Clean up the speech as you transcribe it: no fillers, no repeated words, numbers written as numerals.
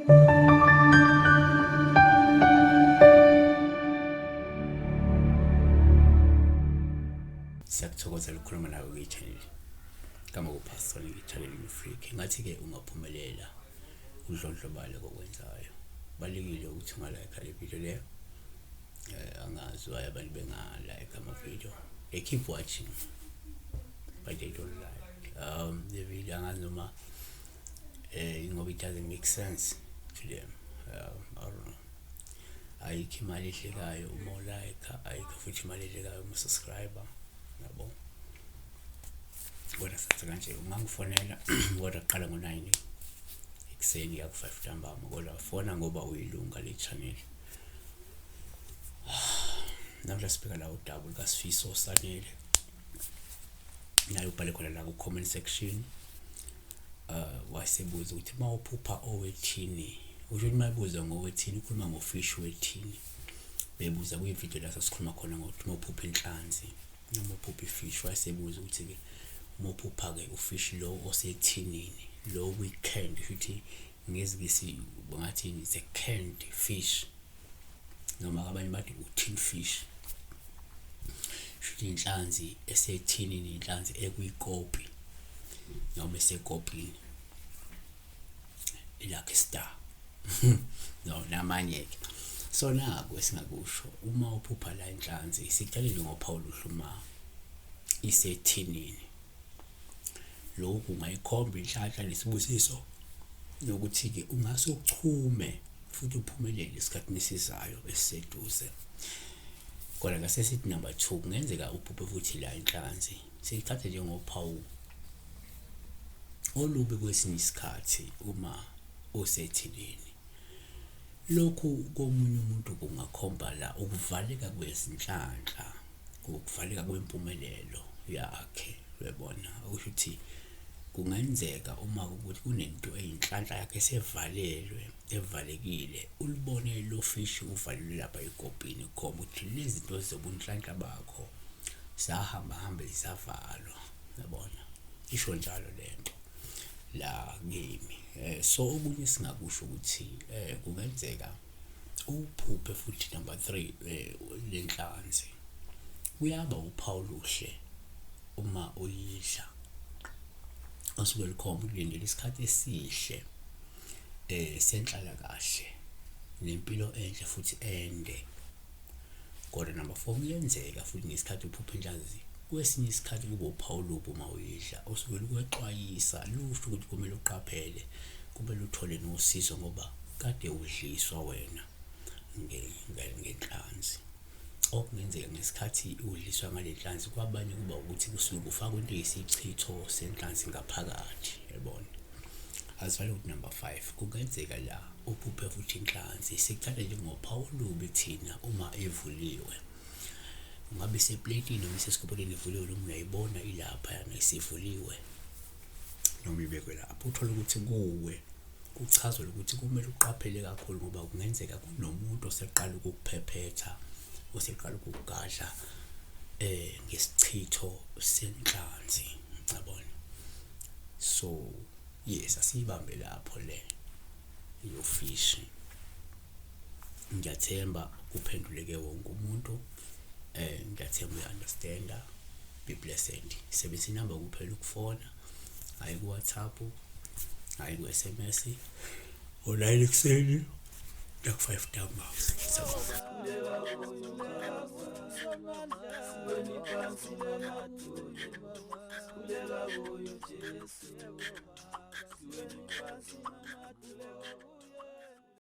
Siyakuthokozela ukukhuluma nawe kwi-channel kama kuPastor channel Africa. Ngathi-ke ungaphumelela udlondlobale kokwenzayo. Balekile ukuthi ungalayikha le video leyo. Angazi why abantu benga-like ama-video. They keep watching but they don't like the video. Angazi noma ngoba it doesn't make sense to them. I don't know. Ayikho imali edlekayo uma u-like, ayikho futhi imali edlekayo uma u-subscribe, yabo. Kodwa senze kanje, ungangifonela kodwa kuqala ngo-9 ekuseni kuya ku-5 ntambama, kodwa fona ngoba uyilunga le channel. Namhla sibheka la udaba lukaSifiso Sanele, naye ubhale khona la ku-comment section. Wasebuza ukuthi uma uphupha owethini, usho ukuthi uma ebuza ngowethini ukhuluma ngofishi wethini. Bebuza kwividiyo la sasikhuluma khona ngokuthi uma uphupha inhlanzi noma uphupha ifishi, wayesebuza ukuthi-ke uma uphupha-ke ufishi lo osethinini lo kwi-canned, kusho ukuthi ngesiNgisi bangathi it's a canned fish, noma abanye bathi u-tin fish, kusho ukuthi inhlanzi esethinini, inhlanzi ekwikopi noma esekopini, i-Lucky Star no namanye-ke. So naku esingakusho, uma uphupha la inhlanzi sikutshelile ngophawu oluhle uma isethinini. Lokhu kungayikhomba inhlanhla nesibusiso nokuthi-ke ungase uchume futhi uphumelele esikhathini esizayo esiseduze. Kodwa ngase sithi number 2, kungenzeka uphuphe futhi la inhlanzi, siyithathe njengophawu olubi kwesinye isikhathi uma usethinini. Lokhu komunye umuntu kungakhomba la ukuvaleka kwezinhlanhla, ukuvaleka kwempumelelo yakhe, uyabona. Okusho ukuthi kungenzeka uma ukuthi kunento eyinhlanhla yakhe esevalelwe, evalekile, ulibone lo fishi uvalelwe lapha ekopini, kukhomba ukuthi lezi zinto zobunhlanhla bakho zahamba hambe zavalwa, uyabona. Isho njalo lento la kimi. So okunye singakusho ukuthi kungenzeka uphuphe futhi number 3 lenhlanzi kuyaba uphawu oluhle uma uyidla, osuke lukhomba ukulindela isikhathi esihle senhlalakahle nempilo enhle futhi ende. Kodwa number 4, kuyenzeka futhi ngesikhathi uphupha inhlanzi kwesinye isikhathi kube uphawu olubi uma uyidla, osuke lukwexwayisa lusho ukuthi kumele uqaphele, kumele uthole nosizo ngoba kade udliswa wena ngenhlanzi. Okungenzeka ngesikhathi udliswa ngale nhlanzi kwabanye kuba ukuthi kusuke kufakwa into eyisichitho senhlanzi ngaphakathi, yabona. Asivale ukuthi number 5, kungenzeka la uphuphe futhi inhlanzi, sikuthatha njengophawu olubi thina uma ivuliwe. Ungabe isepletini noma isesikopeleni ivuliwe, noma uyayibona ilapha yana isivuliwe noma ibekwe lapho, uthole ukuthi kuwe kuchazwa ukuthi kumele uqaphele kakhulu ngoba kungenzeka kunomuntu oseqala ukukuphephetha, oseqala ukukugadla ngesichitho senhlanzi, yabona. So yes, asiyibambe lapho le yofishi. Ngiyathemba kuphenduleke wonke umuntu. Ngiyathemba uya-understand-a. Be blessed. Sebenzisa inamba kuphela ukufona, hhayi ku-WhatsApp, hhayi ku-SMS. Ngo-9 ekuseni naku-5 ntambama. Siyabonga.